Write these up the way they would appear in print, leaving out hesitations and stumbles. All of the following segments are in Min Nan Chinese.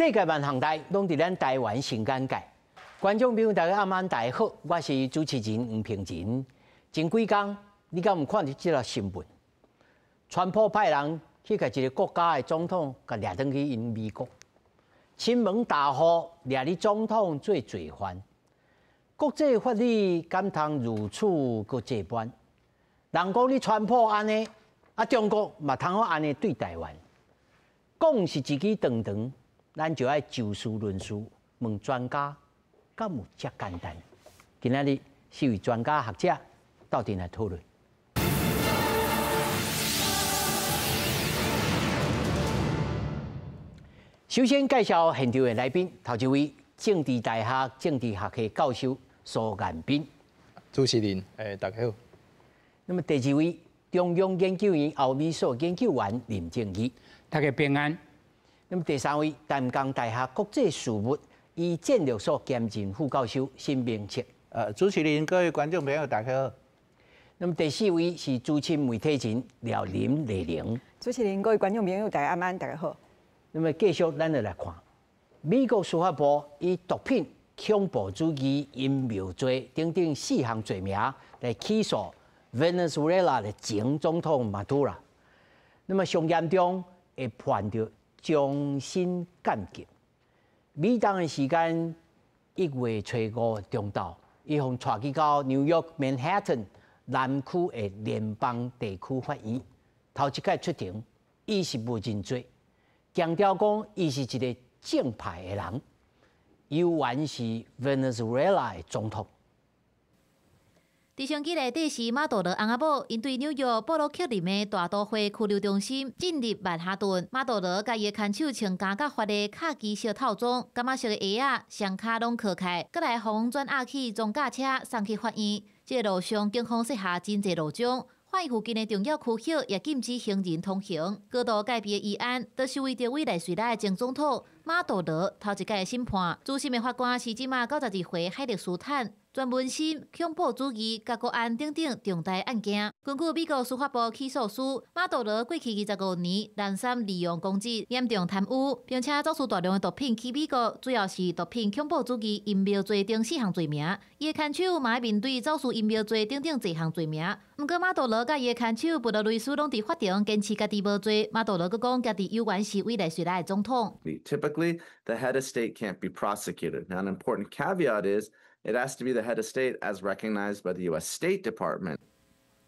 世界萬項代攏佇咱台灣新簡介。觀眾朋友大家暗安大家好，我是主持人黃平仁。前幾工你敢有看著這條新聞？川普派人去共一個國家的總統共掠轉去𪜶美國，親門大戶掠你總統做罪犯，國際法律敢通如此閣這般？人講你川普按呢，啊中國嘛通好按呢對台灣，講是一支長長，咱就愛就事論事，問專家，敢有遮簡單？今仔日四位專家學者鬥陣來討論。首先介紹現場的來賓，頭一位政治大學政治學系教授蘇彥斌。主持人，大家好。那麼第二位中央研究院歐美所研究員林正義，大家平安。那麼第三位淡江大學國際事務與戰略所兼任副教授沈明徹。主持人，各位觀眾朋友，大家好。那麼第四位是資深媒體人廖林麗玲。主持人，各位觀眾朋友，大家晚安，大家好。那麼繼續，咱就來看美國司法部以毒品、恐怖主義、陰謀罪等等四項罪名來起訴委內瑞拉的前總統馬杜羅。那麼上嚴重會判著終身監禁。美東的時間1月初五中晝，伊予帶去到紐約曼哈頓南區的聯邦地區法院，頭一擺出庭，伊是無認罪，強調講伊是一個正派的人，猶原是委內瑞拉的總統。直升機內底是馬杜羅翁仔某，𪜶對紐約布魯克林的大都會拘留中心進入曼哈頓。馬杜羅共伊的牽手穿加甲髮的卡其色套裝，柑仔色的鞋仔，雙跤攏磕開，閣來予轉押去裝甲車送去法院。這個路上警方設下真濟路障，法院附近的重要區域也禁止行人通行。高度戒備的治安，都是為著委內瑞拉的前總統馬杜羅頭一擺的審判。主審的法官是這馬92歲海勒斯坦。專門審恐怖主義、佮國安等等重大案件。根據美國司法部起訴書，馬杜羅過去25年濫贍利用公職，嚴重貪污，並且走私大量的毒品去美國，主要是毒品、恐怖主義、陰謀罪等四項罪名。伊的牽手嘛愛面對走私陰謀罪等等濟項罪名。毋過馬杜羅佮伊的牽手布羅雷斯攏佇法庭堅持家己無罪。馬杜羅閣講家己猶原是委內瑞拉的總統。 Typically, the head of state can't be prosecuted. Now, an important caveat is it has to be the head of state as recognized by the U.S. State Department.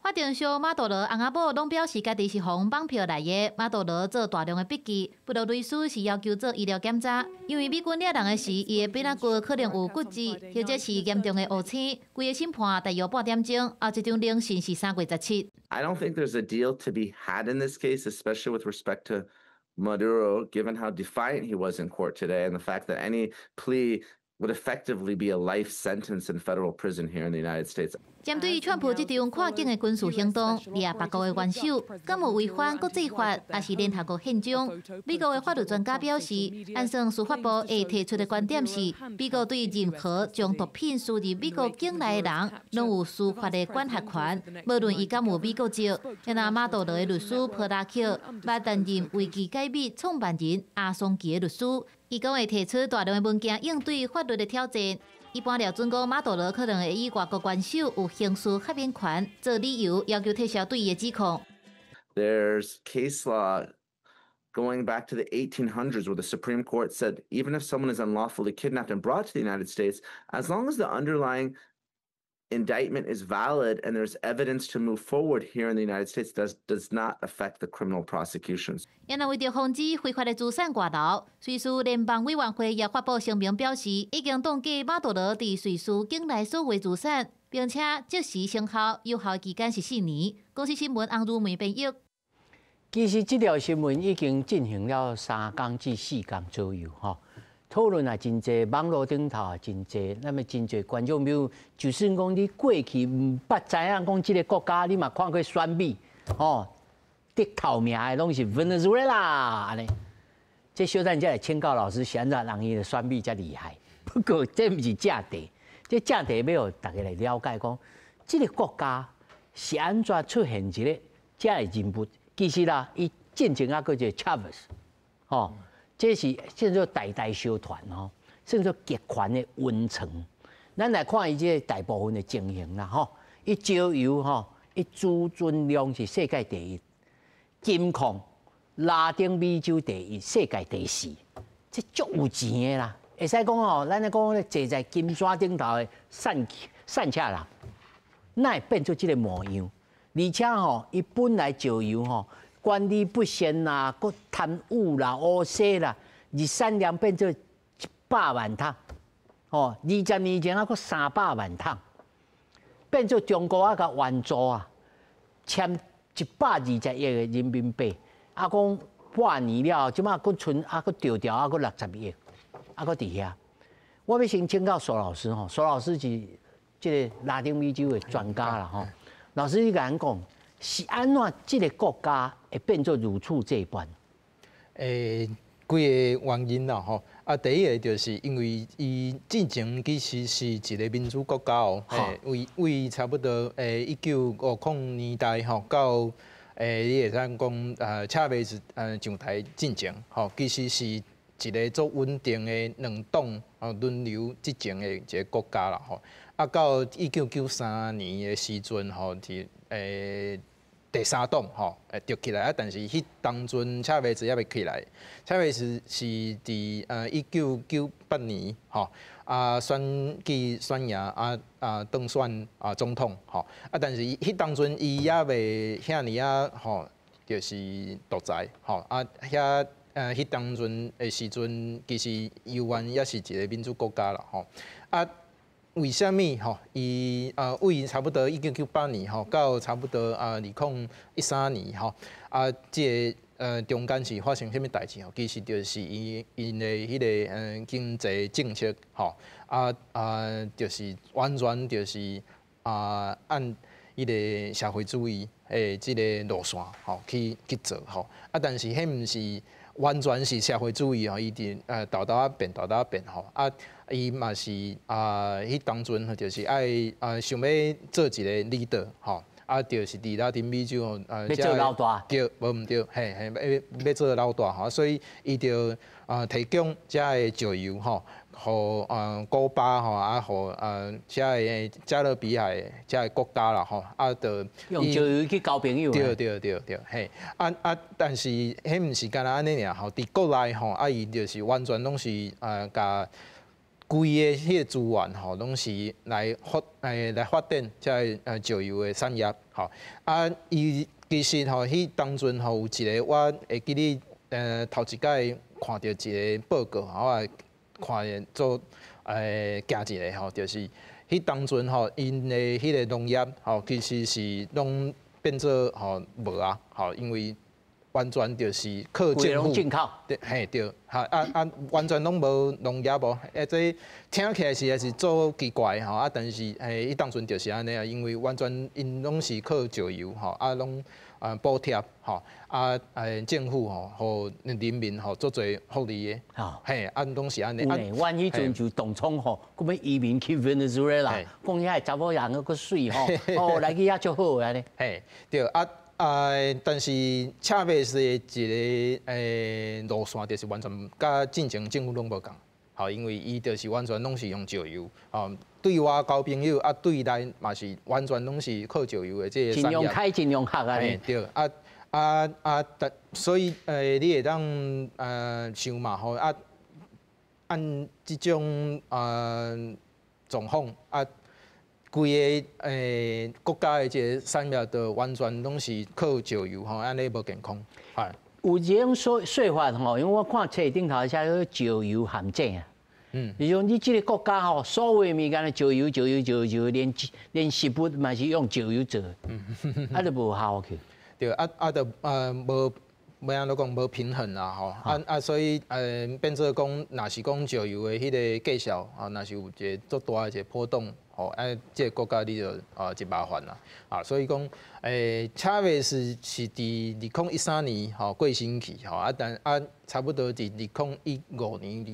法庭上，馬杜羅翁仔某攏表示家己是予人綁票來的。馬杜羅做大量的筆記，布羅律師是要求做醫療檢查，因為美軍掠人的時，伊的背脊骨可能有骨折，或者是嚴重的烏青。規個審判大約半點鐘，後一場聆訊是3月17。 I don't think there's a deal to be had in this case, especially with respect to Maduro, given how defiant he was in court today and the fact that any plea would effectively be a life sentence in federal prison here in the United States. 針對川普這場跨境的軍事行動，掠別國的元首，敢有違反國際法，抑是聯合國憲章？美國的法律專家表示，按算司法部會提出的觀點是，美國對任何將毒品輸入美國境內的人，攏有司法的管轄權，無論伊敢有美國籍。若馬杜羅的律師普拉克，捌擔任維基解密創辦人阿桑奇的律師，伊講會提出大量的文件應對法律的挑戰。一般料準講，馬杜羅可能會以外國元首有刑事豁免權做理由，要求撤銷對伊的指控。 There's case law going back to the 1800s where the Supreme Court said even if someone is unlawfully kidnapped and brought to the United States, as long as the underlying indictment is valid and there's evidence to move forward here in the United States, does not affect the criminal prosecutions. 因為為著防止非法的資產外流，瑞士聯邦委員會也發布聲明表示，已經凍結馬杜羅佇瑞士境內所有資產，並且即時生效，有效期間是4年。公視新聞洪如梅編譯。其實這條新聞已經進行了3工至4工左右，吼。討論也真濟，網路頂頭也真濟，那麼真濟觀眾朋友，就算講你過去毋捌知影講這個國家，你嘛看過選美，吼，得頭名的攏是委內瑞拉按呢。這小等才來請教老師，是按怎人伊的選美遮厲害？不過這毋是正題，這正題欲予大家來了解講，這個國家是按怎出現一個遮的人物？其實啦，伊進前猶閣一個 Chavez，吼。這是叫做代代相傳吼，算做極權的溫床。咱來看伊這個大部分的情形啦，吼，伊石油吼，伊儲存量是世界第一，金礦拉丁美洲第一，世界第四，這足有錢的啦。會使講吼，咱咧講咧坐在金山頂頭的散散赤人，哪會變做這個模樣？而且吼，伊本來石油吼管理不善啦，閣貪污啦、烏洗啦，日產量變做100萬桶，吼，20年前還閣300萬桶，變做中國啊共援助啊，簽120億的人民幣，啊講半年了後，這馬閣賰啊閣調調啊閣60億，啊閣佇遐。我欲先請教蘇老師吼，蘇老師是這個拉丁美洲的專家啦吼。老師，你共咱講，是按怎這個國家會變做如此這般？欸，幾個原因啦吼。啊，第一個就是因為伊之前其實是一個民主國家哦，欸，為差不多欸1950年代吼到欸，你會使講查韋斯上台進前吼，其實是一個足穩定的兩黨哦輪流執政的一個國家啦吼。啊，到1993年的時陣吼，是欸第三黨吼會著起來啊，但是彼當陣查韋斯猶未起來，查韋斯是佇1998年吼啊選舉選贏啊啊當選啊總統吼啊，但是彼當陣伊猶未遐爾仔吼，就是獨裁吼啊遐彼當陣的時陣，其實猶原猶是一個民主國家啦吼啊。為啥物吼？伊為差不多1998年吼，到差不多啊2013年吼，啊，這个中間是發生啥物代誌吼？其實就是伊𪜶的彼個經濟政策吼，啊啊，就是完全就是啊按彼個社會主義的這个路線吼去做吼，啊，但是彼毋是完全是社會主義吼，伊佇沓沓仔變，沓沓仔變吼，啊，伊嘛是啊，彼當陣就是愛啊想欲做一個 leader 吼，啊，就是佇拉丁美洲吼啊，欲做老大，對，無毋對，嘿嘿，欲做老大吼，所以伊就啊提供遮个石油吼，予啊古巴吼，啊予啊遮个加勒比海遮个國家啦吼，啊就用石油去交朋友。對對對對，嘿，啊啊，但是彼毋是干焦按呢爾吼，佇國內吼，啊伊就是完全攏是啊共規个彼个資源吼，攏是來發欸來發展遮个石油的產業吼。啊，伊其實吼，彼當陣吼有一個我會記得，頭一擺看著一個報告，我也看著做驚一下吼，就是彼當陣吼，𪜶的彼个農業吼，其實是攏變做吼無啊，吼，因為完全就是靠政府進口，對，嘿對，哈啊啊，完全攏無農業無，欸，這聽起來是也是足奇怪吼，啊，但是嘿，彼當陣就是按呢啊，因為完全𪜶攏是靠石油吼，啊，攏啊補貼吼，啊欸政府吼，予人民吼足濟福利的，嘿，啊攏是按呢。有呢，阮彼陣就當初吼，閣欲移民去委內瑞拉，講遐個查某人閣媠吼，哦來去遐足好按呢。嘿，對啊。啊！但是查韋斯的一个路線，就是完全佮進前政府攏無仝，吼，因為伊就是完全攏是用石油，吼，對外交朋友啊，對內嘛是完全攏是靠石油的這个產業。盡量開盡量合按呢。對，啊啊啊！但所以你會當想嘛吼啊，按這種狀況啊。規个國家的這个產業都完全攏是靠石油吼，按呢無健康。係有這種說說法吼，因為我看冊頂頭寫石油陷阱啊。就是講你這个國家吼，所有的物件石油、石油、石油，連食物嘛是用石油做，啊就無效去。對，啊啊就無。欲按怎講無平衡啦吼，啊啊所以變做講，若是講石油的彼个價數啊，若是有一個足大的一個波動，吼，啊，這个國家你就啊真麻煩啦，啊，所以講，查韋斯是佇2013年吼過身去吼，啊但啊差不多佇2015年、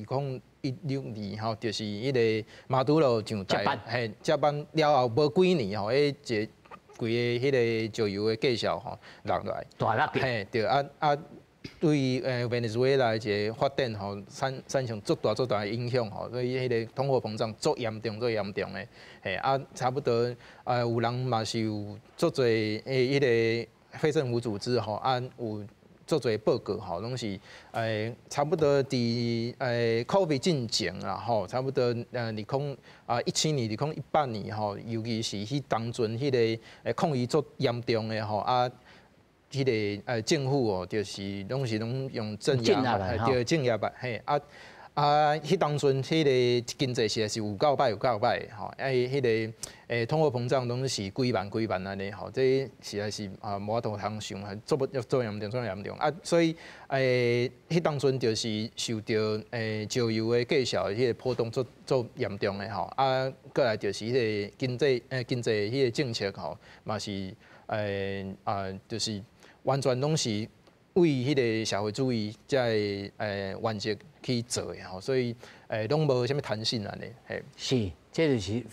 2016年吼，就是彼个馬杜羅上台，嘿，接班了後無幾年吼，彼一個規个彼个石油的價數吼落來，大落嘿，對啊啊，對委內瑞拉一個發展吼產生足大足大的影響吼，所以彼個通貨膨脹足嚴重足嚴重的，嘿啊，差不多有人嘛是有足濟彼個非政府組織吼啊有足濟報告吼，攏是差不多佇COVID 進前啦吼，差不多2017年、2018年吼，尤其是彼當陣彼個抗議足嚴重的吼啊。彼個政府哦，就是攏是攏用鎮壓，對鎮壓吧，嘿啊啊！彼當陣彼個經濟實在是有夠歹有夠歹吼，哎，彼個通貨膨脹攏是幾萬幾萬按呢吼，這實在是啊無法度通想，做不做嚴重做嚴重啊，所以彼當陣就是受著石油的價數彼個波動足足嚴重的吼，啊，過來就是彼個經濟彼個政策吼，嘛是啊就是。完全攏是為彼個社會主義這个原則去做的吼，所以攏無啥物彈性按呢，嘿。是，這就是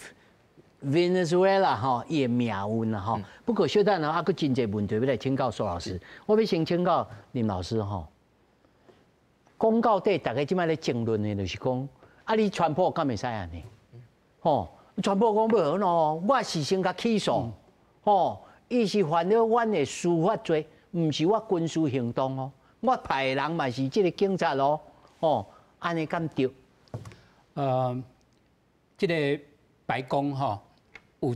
Venezuela 吼，伊的命運啦吼。不過小等下猶閣真濟問題欲來請教蘇老師，我欲先請教林老師吼。講到底，大家這擺咧爭論的，就是講，啊，你川普敢會使按呢？吼，川普講無喏，我是先共起訴，吼，伊是犯了阮的司法罪。毋是我軍事行動哦，我派的人嘛是這個警察哦，哦，按呢敢對？這個白宮吼有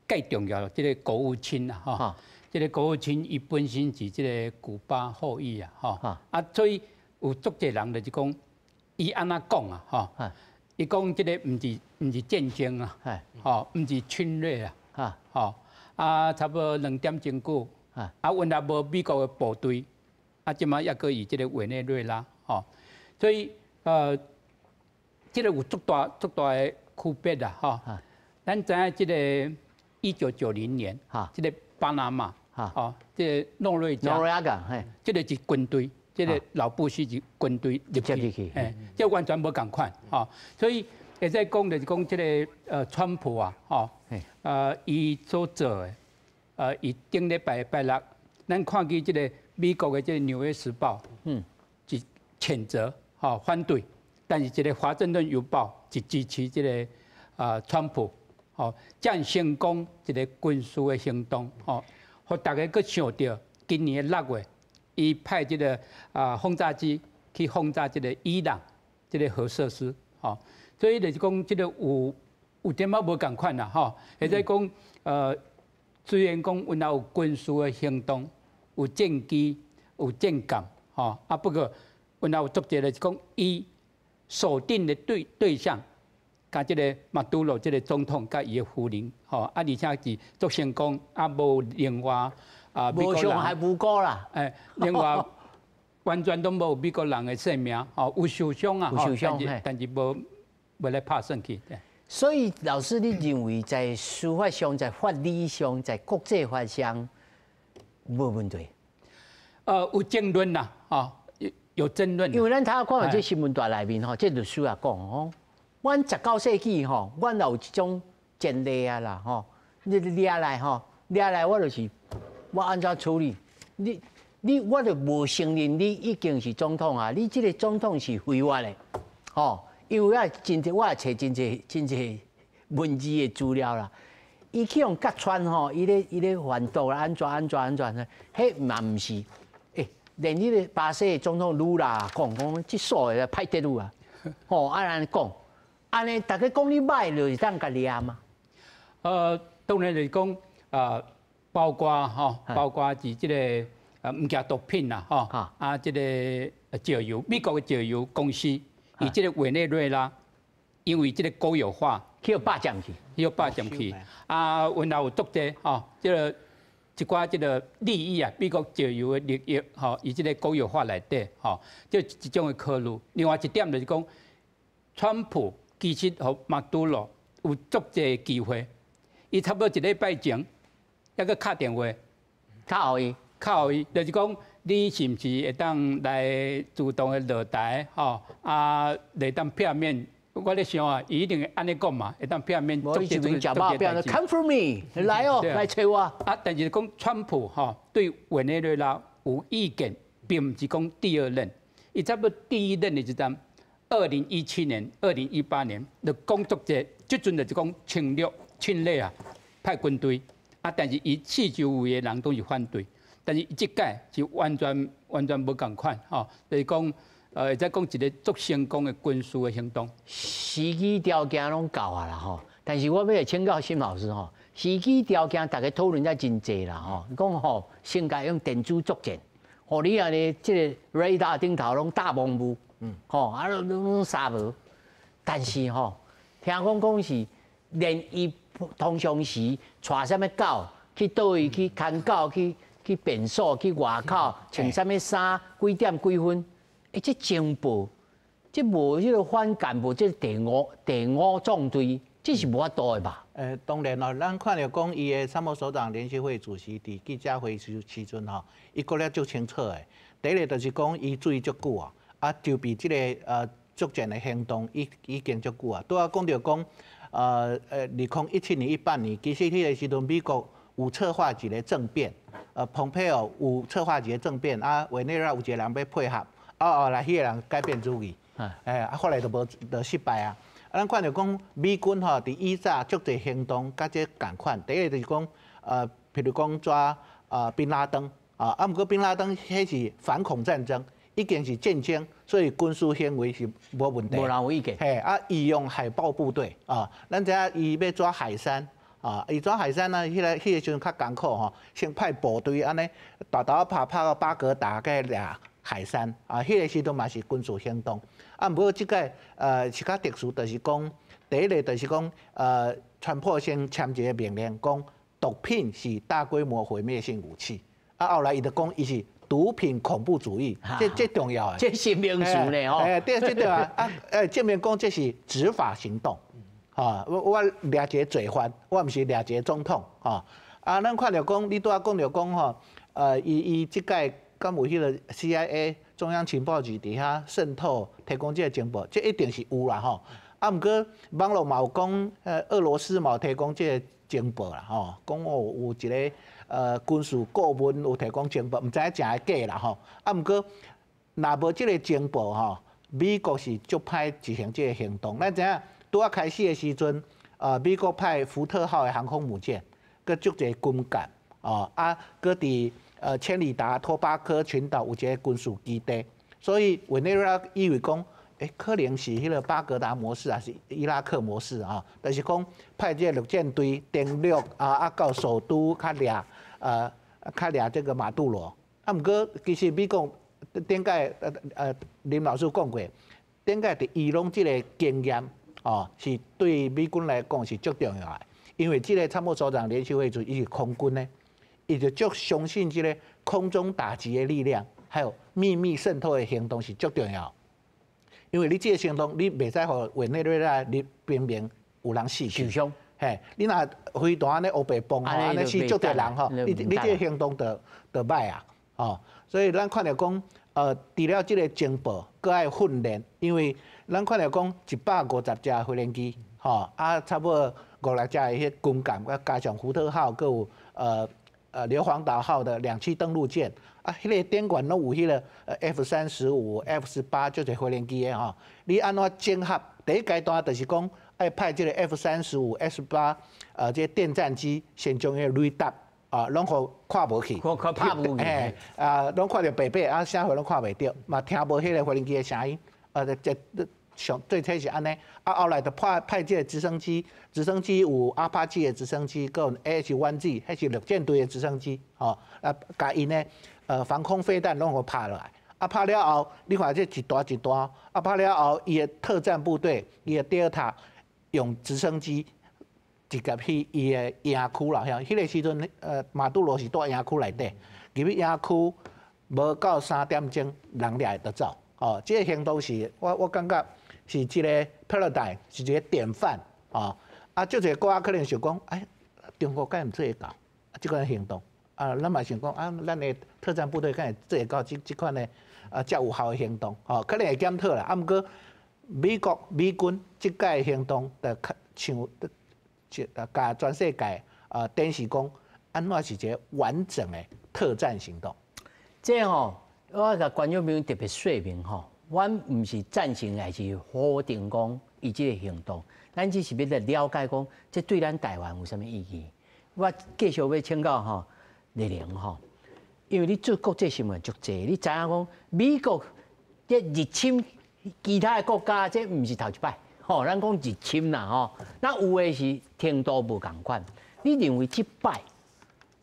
蓋重要，這個國務卿啊，吼，這個國務卿伊本身是這個古巴後裔啊，吼，啊，所以有足濟人就是講，伊按怎講啊，吼，伊講這個毋是戰爭啊，吼，毋是侵略啊，吼，啊，差不多2點鐘久。啊，原來無美國的部隊，啊，這擺猶閣佇這個委內瑞拉，吼，所以這個有足大足大的區別啦，吼。咱知影這個1990年，這個巴拿馬，吼，這個諾瑞加，諾瑞加，嘿，這個是軍隊，這個老布希是軍隊入去，嘿，這完全無仝款，吼，所以會使講就是講這個川普啊，吼，伊所做的。伊頂禮拜拜六，咱看見這個美國的這個《紐約時報》是譴責、吼反對，但是這個《華盛頓郵報》是支持這個川普，吼，這樣成功一個軍事的行動，吼，予大家閣想著今年的6月，伊派這個轟炸機去轟炸這個伊朗這個核設施，吼，所以就是講這個有點仔無仝款啦，吼，或者講雖然講原來有軍事的行動，有戰機、有戰艦，吼啊，不過原來有足濟就是講，伊鎖定的對象，佮這個馬杜羅這個總統佮伊的夫人，吼啊，而且是足成功，啊，無另外啊，無傷害無辜啦，另外完全攏無美國人的性命，吼，有受傷啊，有受傷，但是無來拍算去。所以老師，你認為在司法上、在法理上、在國際法上無問題？有爭論啦，吼，有爭論。因為咱頭看這新聞台內面吼，這律師也講吼，阮19世紀吼，阮也有這種前例啊啦，吼，你掠來吼，掠來我就是我按怎處理？你我就無承認你已經是總統啊，你這個總統是非法的，吼。因為我真濟，我也揣真濟真濟文字的資料啦。伊去予割穿吼，伊咧反駁啦，按怎按怎按怎呢？彼嘛毋是，連彼個巴西的總統盧拉講講，這數的歹得魯啊，吼，按呢講，按呢逐家講你歹，就是當共掠嘛。當然就是講，包括吼，包括是這個毋件毒品啦，吼，啊，這個石油，美國的石油公司。伊這個委內瑞拉，因為這個國有化，去予霸佔去，去予霸佔去。啊，原來有足濟吼，這個一寡這個利益啊，美國石油的利益吼，伊這個國有化內底吼，這一種的考慮。另外一點就是講，川普其實予馬杜羅有足濟機會，伊差不多一禮拜前，猶閣敲電話，敲予伊，敲予伊，就是講。你是毋是會當來主動的落台？吼啊，會當片面，我咧想啊，伊一定會按呢講嘛，會當片面。我以前食飽變 come for me，來哦，來揣我。啊，但是講川普吼對委內瑞拉有意見，並毋是講第二任，伊差不多第一任的時陣，2017年、2018年，就講足濟，這陣就是講侵略、侵略啊，派軍隊啊，但是伊四周圍的人攏是反對，但是伊這擺是完全完全無仝款，吼，就是講，會使講一個足成功的軍事的行動。時機條件攏夠啊啦吼，但是我欲來請教沈老師吼，時機條件大家討論得真濟啦吼，講吼先共用電子作戰，予你按呢這個雷達頂頭攏大霧霧，吼啊攏攏沙無，但是吼聽講講是連伊通常時帶啥物狗去佗位去牽狗去去便所去外口穿啥物衫幾點幾分，欸這情報，這無彼個反間無這個第五縱隊，這是無法度的吧？當然咯，咱看著講伊的參謀首長聯席會主席佇記者會時陣吼，伊講了足清楚的。第一个就是講伊注意足久啊，啊籌備這个作戰的行動已經足久啊。拄仔講著講，2017年、18年，其實彼个時陣美國有策劃一個政變，蓬佩奧有策劃一個政變，啊，委內瑞拉有一個人欲配合，啊後來彼個人改變主意，啊後來就無就失敗啊。啊，咱看著講美軍吼，佇以早足濟行動佮這仝款。第一个就是講，譬如講抓賓拉登，啊，啊，毋過賓拉登彼是反恐戰爭，已經是戰爭，所以軍事行為是無問題。無人有意見。嘿，啊，伊用海豹部隊啊，咱知影伊欲抓海珊，啊，伊抓海珊呢，彼個時陣較艱苦吼，先派部隊按呢，沓沓拍拍到巴格達閣掠海珊，啊，彼個時陣嘛是軍事行動。啊，毋過這擺是較特殊，就是講第一个就是講，川普先簽一個命令，講毒品是大規模毀滅性武器。啊，後來伊就講伊是毒品恐怖主義，這重要的。這是名詞呢吼。欸，對，這對啊，啊，證明講這是執法行動，哈，我掠一個罪犯，我毋是掠一個總統，吼。啊，咱看著講，你拄仔講著講吼，伊這擺敢有彼個 CIA 中央情報局佇遐滲透提供這个情報，這一定是有啦吼。啊，毋過網路嘛有講，俄羅斯嘛有提供這个情報啦吼，講哦有一个軍事顧問有提供情報，毋知影誠抑假啦吼。啊，毋過若無這个情報吼，美國是足歹執行這个行動。咱知影拄仔開始的時陣，美國派福特號的航空母艦，閣足濟軍艦，哦，啊，閣佇千里達托巴哥群島有一个軍事基地，所以委內瑞拉以為講，欸，可能是彼个巴格達模式，還是伊拉克模式啊？就是講派這個陸戰隊登陸啊，啊到首都較掠較掠這個馬杜羅。啊，毋過其實美國頂擺林老師講過，頂擺佇伊朗這个經驗哦，是對美軍來講是足重要的，因為這个參謀首長聯席會主伊是空軍的。伊就足相信這个空中打擊的力量，還有秘密滲透的行動是足重要。因為你這个行動，你袂使予委內瑞拉你平民有人死受傷。嘿，你若飛彈按呢烏白崩吼，按呢死足濟人吼，你這个行動就歹啊，哦，所以咱看著講，除了這个情報，閣愛訓練，因為咱看著講150架飛行機，吼，啊，差不多五六隻的彼軍艦，閣加上福特號，閣有硫磺島號的兩棲登陸艦，啊，彼个頂懸攏有彼个 F-35、F-18足濟飛行機的吼，你按怎整合？第一階段就是講愛派這个 F-35、F-18這个電戰機先將彼个雷達啊，攏予看無去，看拍無去，嘿，啊，攏看著白白，啊，啥貨攏看袂著，嘛聽無彼个飛行機的聲音，啊，這上最初是按呢，啊，後來就派這个直升機，直升機有阿帕奇的直升機，閣有 AH-1Z，彼是陸戰隊的直升機，吼，啊，共𪜶的防空飛彈攏予拍落來，啊，拍了後，你看這一段一段，啊，拍了後，伊的特戰部隊，伊的 Delta 用直升機直接去伊的營區啦，遐，彼个時陣，馬杜羅是蹛營區內底，入去營區無到3點鐘，人掠會著走，哦，這个行動是我感覺是一个 paradigm，是一个典範，哦，啊，足濟國家可能想講，哎，中國敢會做會到，這款行動，啊，咱嘛想講，啊，咱的特戰部隊敢會做會到這款的啊，遮有效的行動，吼，可能會檢討啦。啊，毋過美國美軍這擺行動，就較像，就共全世界啊展示講，按怎是一个完整的特戰行動。這吼，我共觀眾朋友特別說明吼，阮毋是贊成抑是否定講伊這个行動，咱只是欲來了解講，這對咱台灣有啥物意義。我繼續欲請教吼麗玲吼，因為你做國際新聞足濟，你知影講美國這入侵其他的國家，這毋是頭一擺，吼，咱講入侵啦吼，那有的是程度無仝款。你認為這擺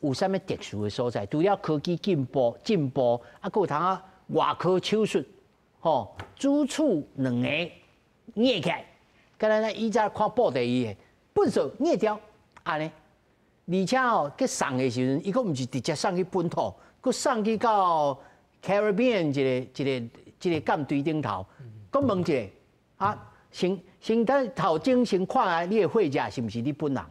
有啥物特殊的所在？除了科技進步，啊，閣有通啊外科手術，吼，主處兩个捏起來，敢若咱以前看布袋戲的，糞掃捏掉，按呢。而且吼，去送的時陣，伊閣毋是直接送去本土，閣送去到 Caribbean 一個艦隊頂頭，閣問一下，啊，先等頭前先看下你的貨者是毋是你本人，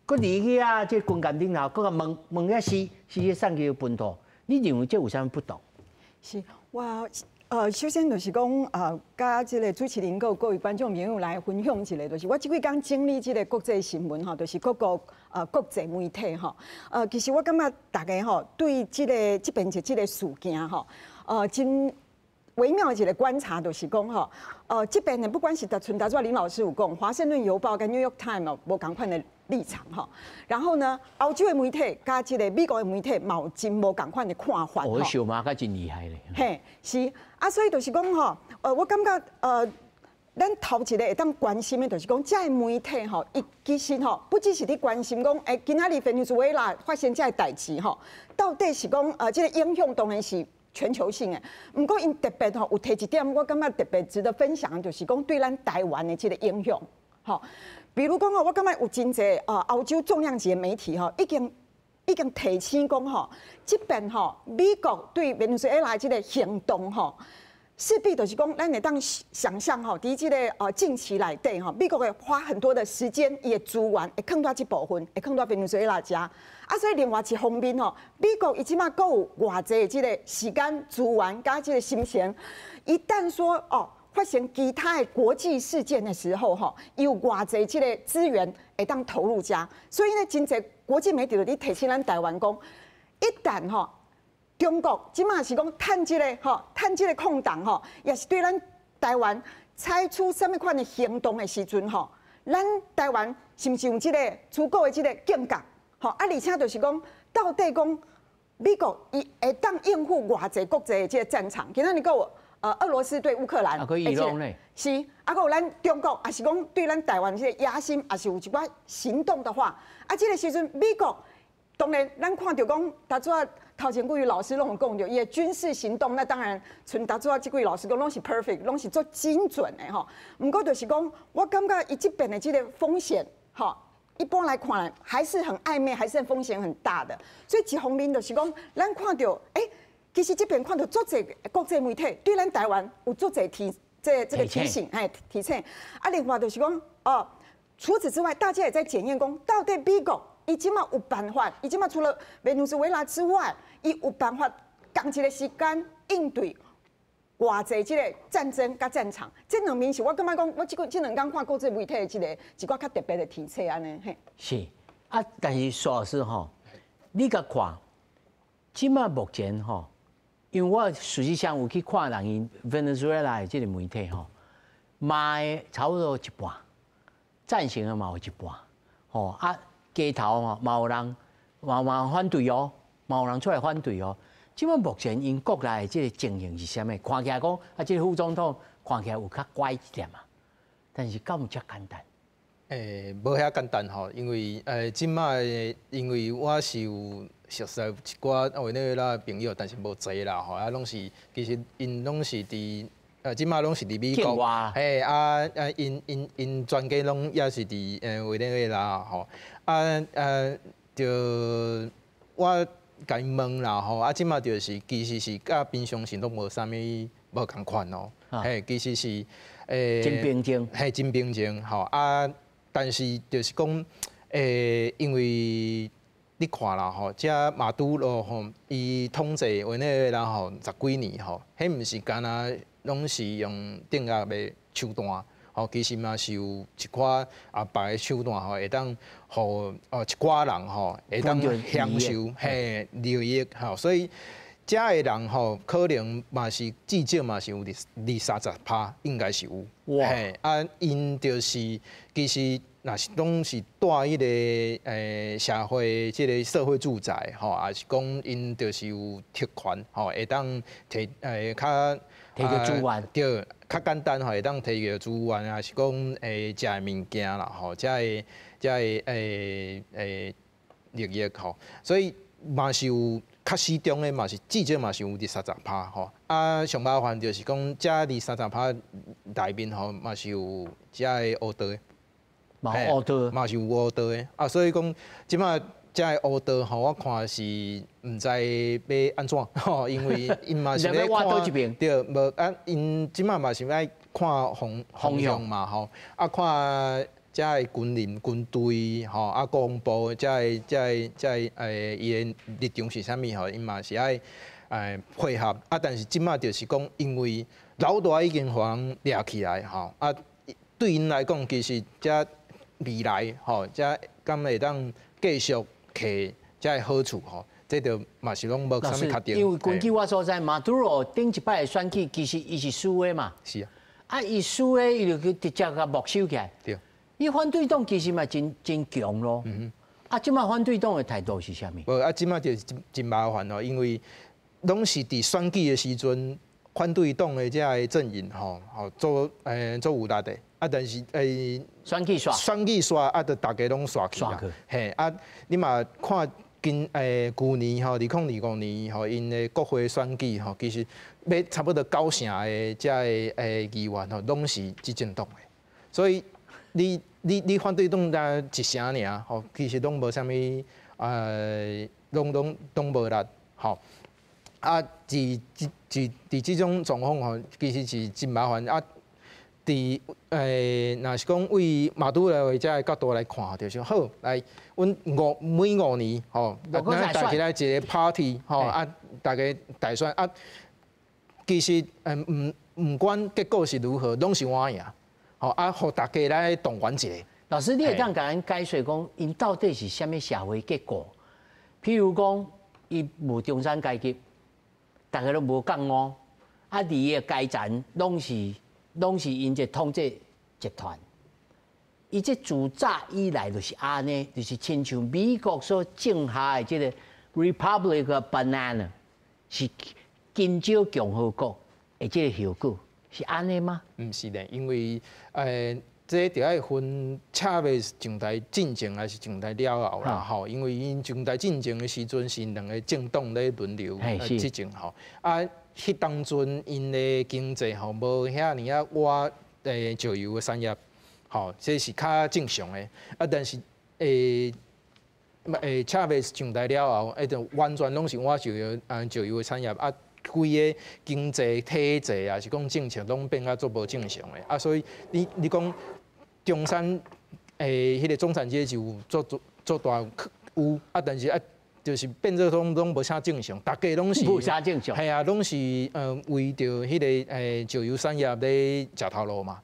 閣離去啊，這軍艦頂頭，閣共問問遐是，是送去本土，你認為這有啥物不同？是，我首先就是講，佮這个主持人閣有各位觀眾朋友來分享一下，就是我這幾工整理這个國際新聞吼，就是各國國際媒體吼，其實我感覺大家吼對這个這邊這个事件吼，真微妙的一个觀察就是講吼，這邊呢不管是賰拄仔林老師有講，《華盛頓郵報》佮《New York Times》無仝款的立場吼，然後呢，歐洲的媒體佮這个美國的媒體嘛有真無仝款的看法。我小馬較真厲害咧。嘿，是啊，所以就是講吼，我感覺咱頭一个會當關心的，就是講，這个媒體吼，伊其實吼，不只是佇關心講，今仔日委內瑞拉發生這个代誌吼，到底是講，這个影響當然是全球性的，毋過𪜶特別吼有提一點，我感覺特別值得分享的，就是講對咱台灣的這个影響，吼。比如講吼，我感覺有真濟歐洲重量級的媒體吼，已經提醒講吼，這邊吼美國對委內瑞拉這个行動吼，勢必就是講，咱會當想象吼，佇這个近期內底吼，美國會花很多的時間，伊的資源會囥佇這部分，會囥佇委內瑞拉遮。啊，所以另外一方面吼，美國伊這馬閣有偌濟的這个時間資源佮這个心神，一旦說哦，發生其他的國際事件的時候，吼，伊有偌濟這个資源會當投入遮，所以呢，真濟國際媒體就佇提醒咱台灣講，一旦吼中國這馬是講趁這个吼，趁這个空檔吼，也是對咱台灣採取啥物款的行動的時陣吼，咱台灣是毋是有這个足夠的這个警覺？吼啊，而且就是講，到底講美國伊會當應付偌濟國際的這个戰場？今仔日閣有俄羅斯對烏克蘭，啊，閣伊朗咧，是，啊，閣有咱中國，也是講對咱台灣這个野心，也是有一寡行動的話，啊，這个時陣美國當然咱看著講，拄仔頭前幾位老師攏有講著，伊的軍事行動，那當然，賰拄仔這幾位老師講攏是 perfect，攏是足精準的吼。毋過就是講，我感覺伊這邊的這个風險，吼，一般來看還是很曖昧，還是風險很大的。所以一方面就是講，咱看著，欸，其實這邊看著足濟國際媒體對咱台灣有足濟提這個提醒，嘿，提醒。啊，另外就是講，哦，除此之外，大家也在檢驗講，到底美國伊這馬有辦法，伊這馬除了委內瑞拉之外，伊有辦法仝一个時間應對偌濟這個戰爭佮戰場。這兩面是我感覺講，我這兩工看國際媒體的這个一寡較特別的提醒按呢，嘿。是啊，但是蘇老師吼，你共看，這馬目前吼，因為我事實上有去看人𪜶委內瑞拉的這个媒體吼，罵的差不多一半，贊成的嘛有一半，吼啊，街頭吼嘛有人嘛反對哦，嘛有人出來反對哦。這馬目前𪜶國內的這个情形是啥物？看起來講啊，這个副總統看起來有較乖一點啊，但是敢有遮簡單？無遐簡單吼，因為這馬因為我是有熟識一寡委內瑞拉的朋友，但是無濟啦吼，啊，攏是其實𪜶攏是佇這馬攏是佇美國，嘿啊啊，𪜶全家攏也是佇委內瑞拉吼，啊就我共𪜶問啦吼，啊，這馬就是其實是佮平常時攏無啥物無仝款哦，嘿，其實是真平靜，嘿，真平靜吼啊。但是就是講，因為你看啦吼，這馬杜羅吼，伊統治委內瑞拉吼十幾年吼，彼毋是干焦攏是用鎮壓的手段，吼，其實嘛是有一寡啊別的手段吼，會當予哦一寡人吼會當享受嘿利益吼，所以遮的人吼，可能嘛是至少嘛是有二三十趴，應該是有。哇！啊，𪜶就是其實若是攏是蹛彼个社會這个社會住宅吼，抑是講𪜶就是有特權吼，會當提較提著資源，對，較簡單吼，會當提著資源，抑是講食的物件啦吼，遮的利益吼，所以嘛是有較死忠的嘛是至少嘛是有二三十趴吼。啊，上麻煩就是講遮二三十趴內面吼，嘛是有遮的烏道的，嘛有烏道，嘛是有烏道的。啊，所以講這擺遮的烏道吼，我看是毋知欲按怎吼，因為𪜶嘛是咧看，對，無啊，𪜶這擺嘛是愛看方向嘛吼，啊看遮的軍人軍隊吼，啊國防部遮的伊的立場是啥物吼，𪜶嘛是愛配合。啊，但是這擺就是講，因為老大已經予人掠起來吼，啊，對𪜶來講，其實遮未來吼，遮敢會當繼續摕遮的好處吼，這就嘛是攏無啥物確定。因為根據我所知，馬杜羅頂一擺的選舉其實伊是輸的嘛。是啊。啊，伊輸的，伊就去直接共沒收起來。對。伊反對黨其實嘛真真強咯。啊，這擺反對黨的態度是啥物？無啊，這擺就是真真麻煩哦，因為攏是佇選舉的時陣，反對黨的遮个陣營吼，吼做有力的。啊，但是選舉煞，選舉煞啊，就逐家攏煞去啊。嘿，啊，你嘛看今舊年吼，2025年吼，𪜶的國會選舉吼，其實欲差不多九成的遮个議員吼，攏是執政黨的，所以你反對黨才一成爾吼，其實攏無啥物，攏無力吼。啊，佇這種狀況吼，其實是真麻煩啊。佇若是講為馬杜羅的遮个角度來看，就是好來，阮每5年吼，咱大家來一個 party 吼啊，大家大選啊，其實毋管結果是如何，攏是我贏，吼啊，予大家來動員一下。老師，你會當共咱解說講，𪜶到底是啥物社會結構？譬如講，伊無中產階級，大家攏無仝哦，啊，利益階層攏是𪜶這統治集團，伊這自早以來就是按呢，就是親像美國所種下的這個 Republic of Banana 是金蕉共和國的這個效果是按呢嗎？毋是咧，因為這著愛分查韋斯上台進前抑是上台了後啦吼，因為𪜶上台進前的時陣是兩个政黨咧輪流執政吼，啊，彼當陣𪜶的經濟吼無遐爾仔倚石油的產業，吼，這是較正常的。啊，但是查韋斯上台了後，就完全攏是倚石油的產業，啊，規个經濟體制抑是講政策攏變甲足無正常的。啊，所以你講中產彼个中產階級有足足足大有啊，但是啊，就是變做攏無啥正常，逐家攏是無啥正常，係啊，攏是為著彼个石油產業咧食頭路嘛，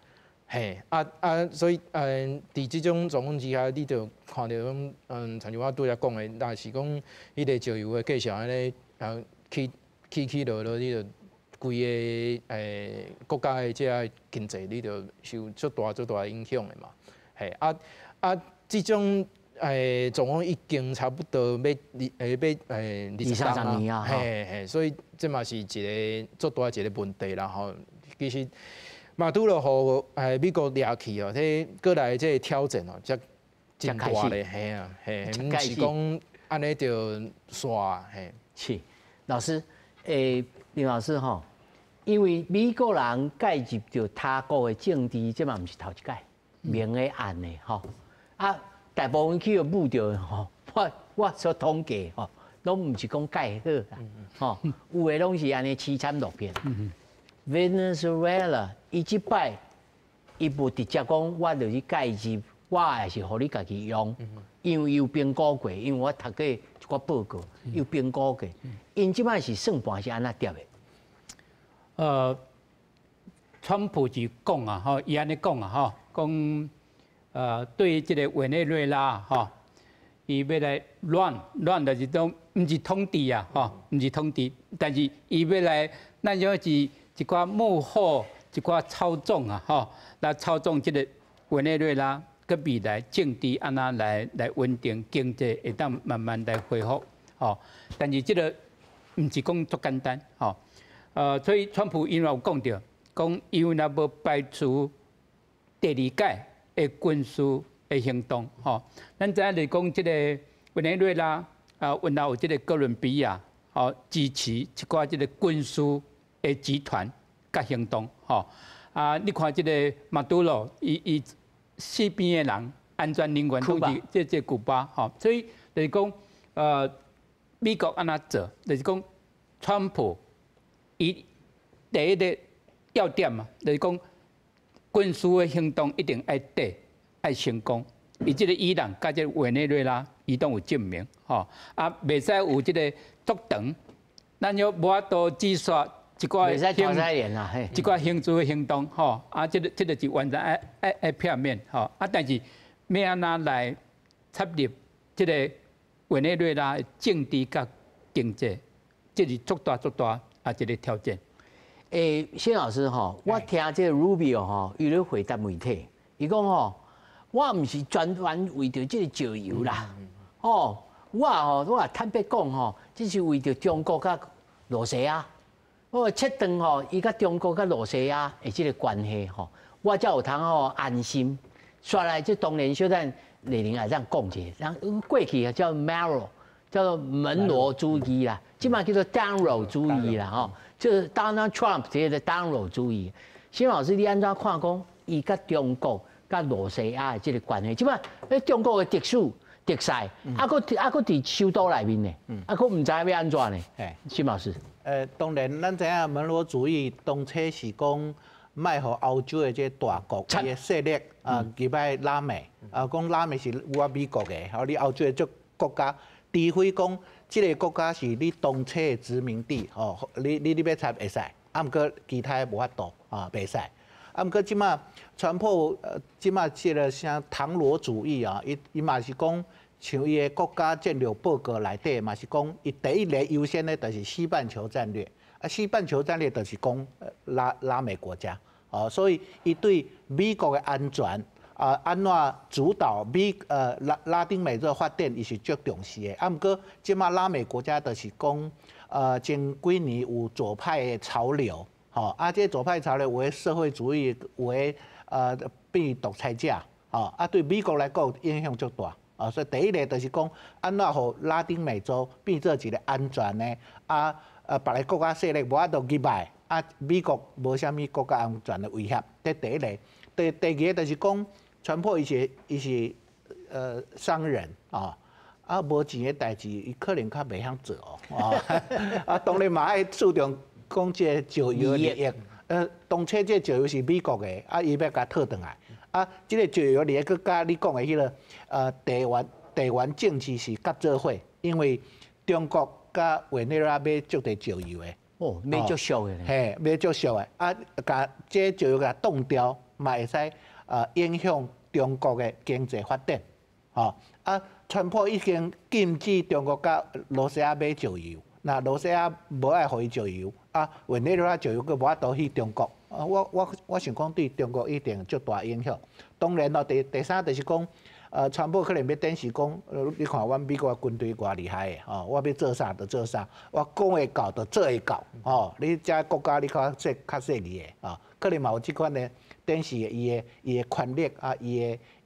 嘿，啊啊，所以佇這種狀況之下，你就看著講，親像我拄才講的，若是講彼个石油的價錢按呢起起起落落，你就規个國家的這个經濟，你就受足大足大影響的嘛，嘿，啊啊，這種狀況已經差不多欲二二三十年啊，嘿嘿，所以這嘛是一个足大一个問題啦吼。其實馬杜羅予美國掠去哦，這過來這个挑戰哦，才真大咧，嘿啊，嘿，毋是講按呢就煞嘿。是，老師，林老師吼，因為美國人介入著他國的政治，這嘛毋是頭一擺，明的暗的吼，啊。大部分去予舞著吼，我所統計吼，攏毋是講蓋好啦，吼，有的攏是按呢淒慘落魄。Venezuela 伊這擺伊無直接講，我就去介入，我也是予你家己用，因為伊有評估過，因為我讀過一寡報告，有評估過，𪜶這擺是算盤是按怎疊的？川普是講啊，吼，伊按呢講啊，吼，講。對這个委內瑞拉吼，伊欲來亂，亂就是講毋是統治啊，吼，毋是統治，但是伊欲來，咱像是一寡幕後一寡操縱啊，吼，來操縱這個委內瑞拉，佮未來政治按怎來穩定經濟，會當慢慢來恢復，吼。但是這個毋是講足簡單，吼。所以川普伊嘛有講著，講伊若無排除第二屆的軍事的行動，吼。咱知影就是講這個委內瑞拉啊，原來有這個哥倫比亞，吼，支持一寡這個軍事的集團佮行動，吼。啊，你看這個馬杜羅，伊四邊的人安全人員攏是這古巴，吼。所以就是講，美國按怎做，就是講，川普伊第一个要點嘛，就是講軍事的行動一定愛對，愛成功。伊這个伊朗佮這个委內瑞拉，伊攏有證明，吼。啊，袂使有這个足長，咱又無法度止煞一寡行，一寡行事的行動，吼。啊，這個是完全愛片面，吼。啊，但是欲按怎來插入這个委內瑞拉的政治佮經濟，這是足大足大啊一个挑戰。謝老師吼，我聽這個 Rubio 吼，伊咧回答媒體，伊講吼，我毋是專門為著這個石油啦，哦，我吼我坦白講吼，這是為著中國佮羅西亞，我切斷吼伊佮中國佮羅西亞的這个關係吼，我才有通吼安心。煞來這當然小等麗玲也這樣講一下，然過去啊叫 Monroe，叫做門羅主義啦，這馬叫做 Donroe 主義啦，吼，就是 Donald Trump 這个 Donroe 主義。忻老師，你按怎看講伊佮中國佮羅西亞的這个關係？這馬中國的特使特使，啊，閣啊閣佇首都內面呢，啊，閣毋知欲按怎呢？忻老師。當然，咱知影門羅主義當初是講，莫予歐洲的這大國伊的勢力啊入來拉美啊，講拉美是我美國的，吼你歐洲的這國家，除非講這个國家是你當初的殖民地，吼，你欲插會使，啊，毋過其他的無法度啊，袂使。啊，毋過這馬川普這馬這个啥唐羅主義啊，伊嘛是講，像伊的國家戰略報告內底嘛是講，伊第一个優先的就是西半球戰略。啊，西半球戰略就是講拉美國家，哦，所以伊對美國的安全啊，按怎主導美拉丁美洲的發展，伊是足重視的。啊，毋過這馬拉美國家就是講，前幾年有左派的潮流，吼，啊，這左派潮流有的社會主義，有的變獨裁者，吼，啊，對美國來講影響足大，啊，所以第一个就是講，按怎予拉丁美洲變做一个安全的啊。別个國家勢力無法度入來，啊，美國無啥物國家安全的威脅。這第一个，第二个就是講，川普伊是商人啊，啊，無錢的代誌，伊可能較袂曉做哦。啊，當然嘛愛注重講這个石油利益。當初這个石油是美國的，啊，伊欲共討轉來。啊，這个石油利益閣佮你講的彼个地緣政治是合做伙，因為中國佮委內瑞拉買足濟石油的，哦，買足俗的，嘿，買足俗的，啊，共這石油共凍掉，嘛會使影響中國的經濟發展，吼，啊，川普已經禁止中國佮羅西亞買石油，若羅西亞無愛予伊石油，啊，委內瑞拉石油閣無法度去中國，啊，我想講對中國一定足大影響。當然咯，第三就是講。川普可能欲展示講，你看阮美國軍隊偌厲害的，吼，我欲做啥就做啥，我講會到就做會到，吼，你這國家你較細較細膩的，啊，可能嘛有這款的展示伊的權力啊，伊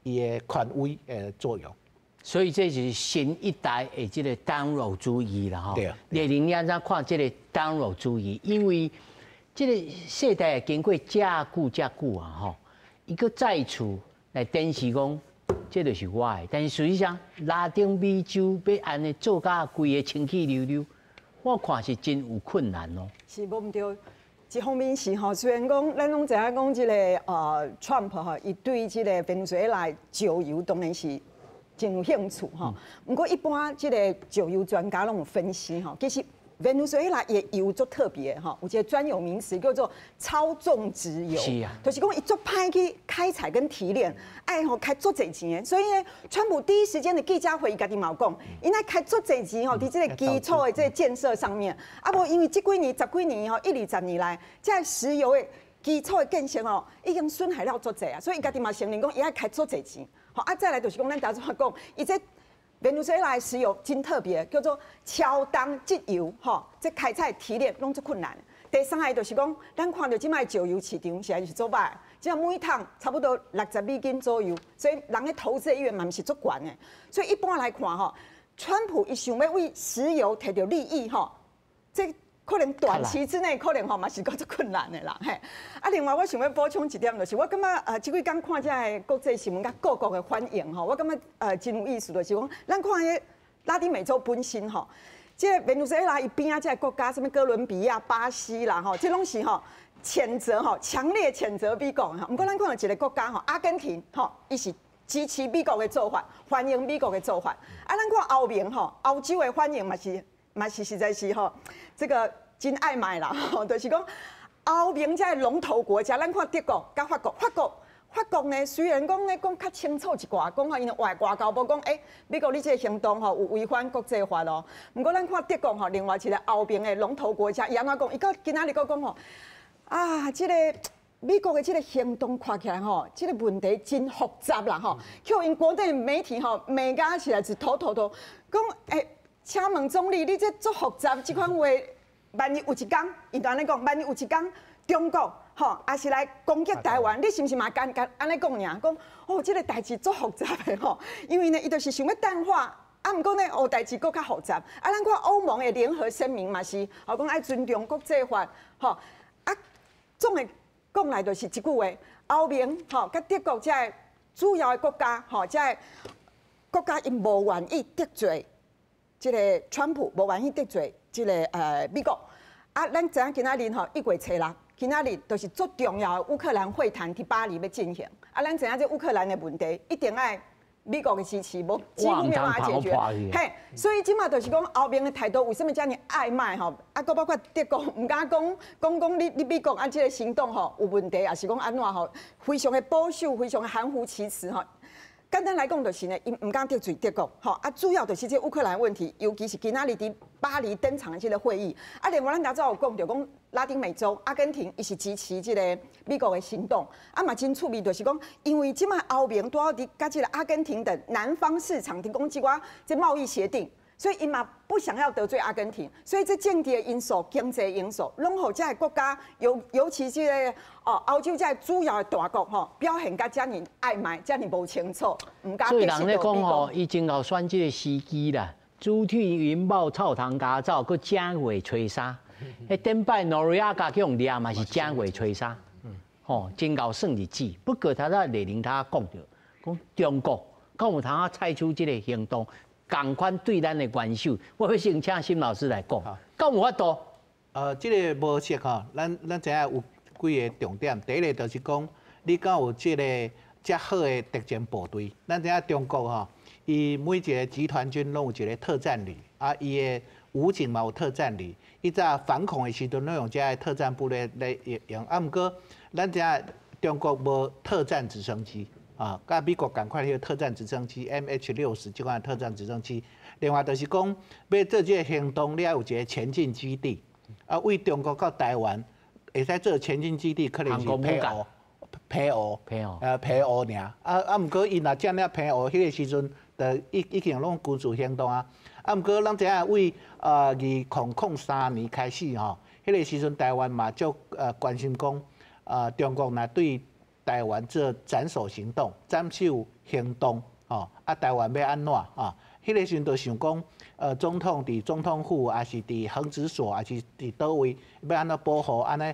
的權威的作用。所以這是新一代的這个東羅主義啦，吼。對。麗玲，你按怎看這个東羅主義？因為這个世代經過遮久遮久啊，吼，伊閣再次來展示講，這就是我的，但是實際上拉丁美洲欲按呢做甲規个清氣溜溜，我看是真有困難哦。是無毋對，一方面是吼，雖然講咱攏知影講這个Trump 吼，伊對這个委內瑞拉石油當然是真有興趣吼。毋過一般這个石油專家攏有分析吼，其實委内瑞拉的油足特别吼，有一个专有名词叫做超重质油。就是讲伊足歹去开采跟提炼，愛吼開足濟錢的。所以呢，川普第一時間的記者會，伊家己嘛有講，𪜶愛開足濟錢吼，佇這個基礎的這個建設上面。啊無因為這幾年、十幾年吼，一二十年來，這個石油的基礎的建設吼，已經損害了足濟啊。所以伊家己嘛承認講，伊愛開足濟錢。吼啊，再來就是講，咱頭拄仔講，伊這委內瑞拉的石油真特別，叫做超重質油，吼，這開採提煉攏足困難。第三個就是講，咱看著這擺石油市場實在是足歹，這每桶差不多60美金左右，所以人的投資意願嘛毋是足懸的。所以一般來看吼，川普伊想欲為石油提著利益吼，這可能短期之內可能吼嘛是閣足困難的啦。嘿，啊，另外我想欲補充一點，就是我感覺這幾工看這个國際新聞，佮各國的反應吼，我感覺真有意思，就是講咱看彼拉丁美洲本身吼，這個委內瑞拉伊邊仔這个國家，啥物哥倫比亞、巴西啦吼，這攏是吼譴責吼，強烈譴責美國吼。毋過咱看著一个國家吼，阿根廷吼，伊是支持美國的做法，歡迎美國的做法。啊，咱看歐盟吼，歐洲的反應嘛是實在是吼，這個真曖昧啦，吼，就是講歐盟這个龍頭國家，咱看德國佮法國，法國呢，雖然講咧講較清楚一寡，講吼𪜶外交部講，欸，美國你這个行動吼有違反國際法咯。毋過咱看德國吼，另外一個歐盟的龍頭國家，伊按怎講？伊到今仔日閣講吼，啊，這個美國的這個行動看起來吼，這個問題真複雜啦吼，予𪜶國內媒體吼罵甲起來是頭頭頭，講欸，請問總理，你這足複雜這款話，萬一有一工，伊就按呢講，萬一有一工中國吼，也是來攻擊台灣，你是毋是嘛敢敢按呢講爾？講哦，這個代誌足複雜的吼，因為呢，伊就是想欲淡化，啊，毋過呢，哦，代誌閣較複雜。啊，咱看歐盟的聯合聲明嘛是，吼講愛尊重國際法，吼啊，總的講來就是一句話，歐盟吼佮德國這个主要的國家，吼，這个國家𪜶無願意得罪這個川普，無願意得罪這個美國。啊，咱知影今仔日吼1月初六，今仔日就是足重要的烏克蘭會談佇巴黎欲進行。啊，咱知影這烏克蘭的問題一定愛美國的支持，無幾乎沒辦法解決。嘿，所以這馬就是講歐盟的態度為啥物遮爾曖昧吼？啊，閣包括德國毋敢講講講你美國啊，這个行動吼有問題，抑是講按怎吼，非常的保守，非常的含糊其辭吼。簡單來講就是呢，𪜶毋敢得罪德國，吼啊，主要就是這烏克蘭問題，尤其是今仔日佇巴黎登場的這个會議。啊，另外咱頭拄有講著講拉丁美洲阿根廷，伊是支持這个美國的行動，啊嘛真趣味，就是講因為這擺歐盟拄好佇佮這个阿根廷等南方市場提供這寡這貿易協定，所以𪜶嘛不想要得罪阿根廷，所以這政治的因素、經濟因素，攏予這个國家，尤其這个哦歐洲這个主要的大國吼，表現甲遮爾曖昧，遮爾無清楚，毋敢。所以人咧講吼，伊真𠢕選這个時機啦，豬腿雲豹臭湯家走，閣正月初三，彼頂擺諾瑞亞加去予掠嘛是正月初三，吼，真𠢕算日子。不過頭仔麗玲他講著，講中國敢有通啊採取這个行動？仝款對咱的元首，我欲先請沈老師來講，敢有法度？這个模式吼，咱知影有幾个重點。第一个就是講，你敢有這个遮好的特戰部隊？咱知影中國吼，伊每一个集團軍攏有一个特戰旅，啊，伊的武警嘛有特戰旅，伊在反恐的時陣攏用這个特戰部隊來用。啊，毋過咱知影中國無特戰直升機。啊，佮美國仝款彼个特戰直升機 MH 60這款特戰直升機，另外就是講，欲做這个行動，你愛有一个前進基地。啊，對中國到台灣會使做前進基地，可能是澎湖、澎湖、澎湖爾。啊，毋過𪜶若佔了澎湖，彼个時陣，就已經攏軍事行動啊。啊，毋過咱知影對2003年開始吼，彼个時陣台灣嘛足關心講，中國若對台灣做斬首行動、斬首行動，吼啊，台灣欲按怎啊？彼个時陣就想講，總統佇總統府，抑是佇恆指所，抑是佇佗位，欲按怎保護？按呢，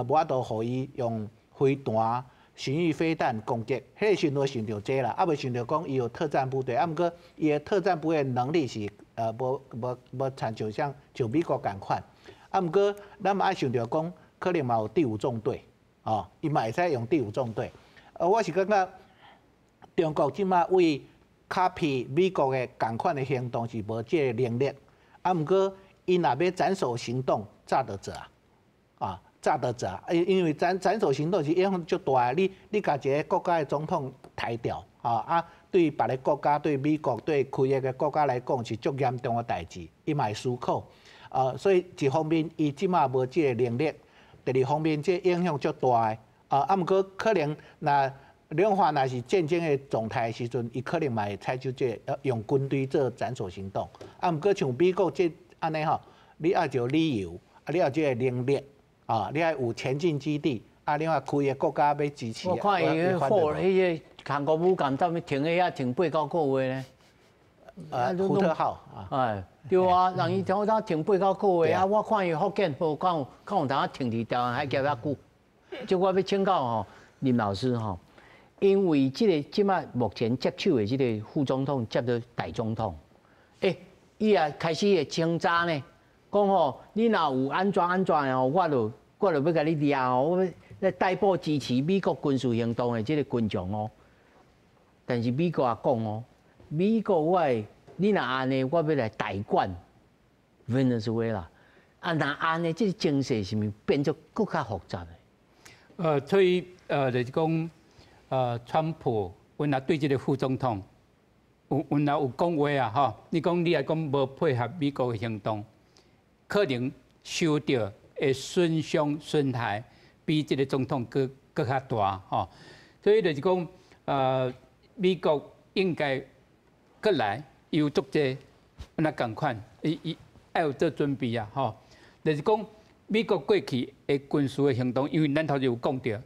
無法度予伊用飛彈、巡弋飛彈攻擊。彼个時陣就想著這啦，啊，袂想著講伊有特戰部隊，啊，毋過伊的特戰部隊能力是無親像像像美國仝款。啊，毋過咱嘛愛想著講，可能嘛有第五縱隊。哦，伊嘛會使用第五縱隊。我是感覺中國這馬為 copy 美國的仝款的行動是無這个能力。啊，毋過伊若欲斩首行動，早就做啊，啊，早就做啊，因為斬首行動是影響足大，你共一个國家的總統刣掉，啊，對別个國家、對美國、對開發的國家來講是足嚴重的代誌，伊嘛會思考，啊，所以一方面伊這馬無這个能力，第二方面這影響足大的，啊，毋過可能若兩岸若是戰爭的狀態的時陣，伊可能嘛會採取這個用軍隊做斬首行動，啊，毋過像美國這按呢吼，你愛一個理由，啊，你愛這個能力，啊，你愛有前進基地，啊，另外開的國家欲支持。我看伊貨彼個韓國武艦踮咧停咧遐停八九個月呢。福特號。哎，對啊，人伊聽講停八九個月啊，我看伊福建號敢有敢有當停佇台灣海峽遐久。這我欲請教吼林老師吼，因為這個這馬目前接手的這個副總統接著代總統，欸，伊也開始會稱讚呢，講吼，你若有按怎按怎的吼，我就欲共你掠吼，我欲來逮捕支持美國軍事行動的這個群眾哦。但是美國也講哦，美國我會，你若按呢，我欲來代管委內瑞拉，啊，若按呢，這個情勢是毋是變做閣較複雜的？所以就是講，川普阮也對這個副總統有阮也有講話啊，吼！你講你若講無配合美國的行動，可能受著的損傷損害比這個總統閣較大，吼！所以就是講，美國應該閣來有足濟阮也仝款，伊伊愛有做準備啊，吼！就是講美國過去的軍事的行動，因為咱頭前有講著，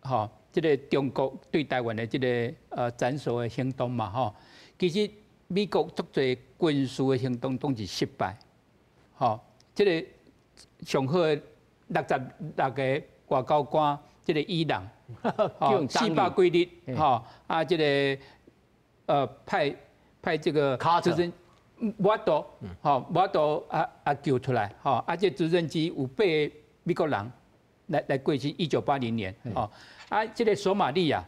吼，這個中國對台灣的這個斬首的行動嘛，吼，其實美國足濟軍事的行動攏是失敗，吼，這個上好的66個外交官，這個伊朗，吼，400幾日，吼，啊，這個派這個直升無法度，吼，無法度啊啊救出來，吼，啊，這直升機有八個美國人來過身，1980年，吼，啊，這個索馬利亞，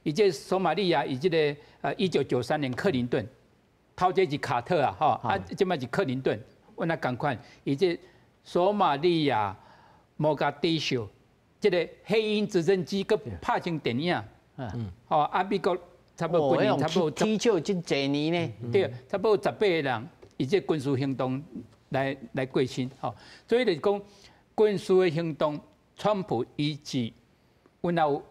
伊這索馬利亞伊這個1993年克林頓，頭前是卡特啊，吼，啊，這擺是克林頓，阮也仝款，伊這索馬利亞摩加迪修，這個黑鷹直升機閣拍成電影，吼，啊，美國差不多軍人差不多踢球真濟年呢，對，差不多18個人，伊這軍事行動來過身，吼，所以就是講軍事的行動，川普伊是阮也有